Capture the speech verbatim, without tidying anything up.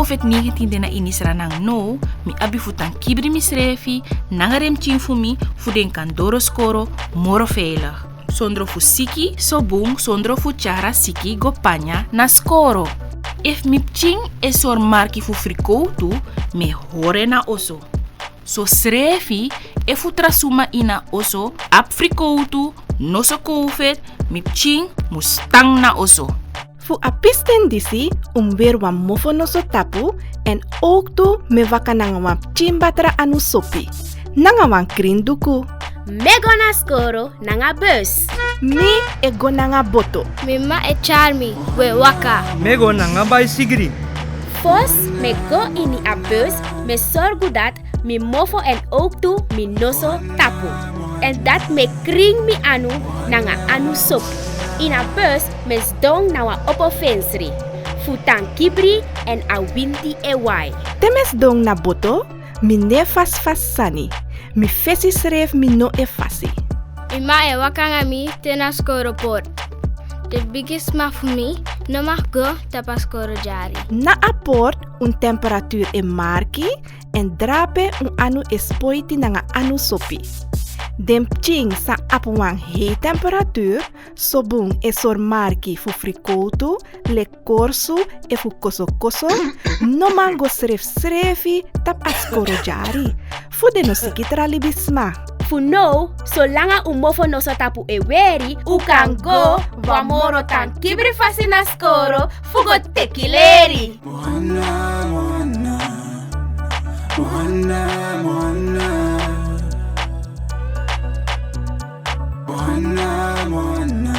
Covid negentien de na ini sranan now, mi abi fu tan kibri misrefi nanga den pikin fu mi, fu den kan doro skoro moro veilig, sondro fu siki so bun, sondro fu tyari a siki go panya na skoro. Efu mi pikin e sori marki fu frikowtu, mi e hori en na oso. Sosrefi, efu tra suma ini a oso abi frikowtu, noso covid, mi pikin mus tan na oso. Fu a pisten disi, un mus weri wan mofo noso tapu, èn owktu mi e waka nanga wan pikin batra anu sopi, nanga wan krin duku. Mi e go na skoro nanga bus. Mi e go nanga boto. Mi m'ma e tyari mi gwe waka. Mi e go nanga baisigri. Fosi mi e go ini a bus, mi e sorgu dati mi mofo èn owktu mi noso tapu. Èn dati mi e krin mi anu nanga anu sopi. Ini a bus mi e sidon na wan opo fensri, fu tan kibri èn a winti e wai. Te mi e sidon na boto, mi no e fasi fasi sani. Mi fesi srefi mi no e fasi. Mi m'ma e waka nanga mi te na skoro portu. Den bigi sma fu mi no mag go tapu a skoro dyari. Na a portu un temperatuur e marki, èn drape un anu e spoiti nanga anu sopi. Den pikin san abi wan hei temperatuur, so bun e sori marki fu frikowtu, leki korsu efu kosokoso, no man go srefsrefi tapu a skoro dyari, fu den no siki tra libisma. Fu now, solanga un mofo noso tapu e weri, un kan go wan moro tan kibri fasi na skoro fu go teki leri. Moana, moana, moana, moana. Moana, moana,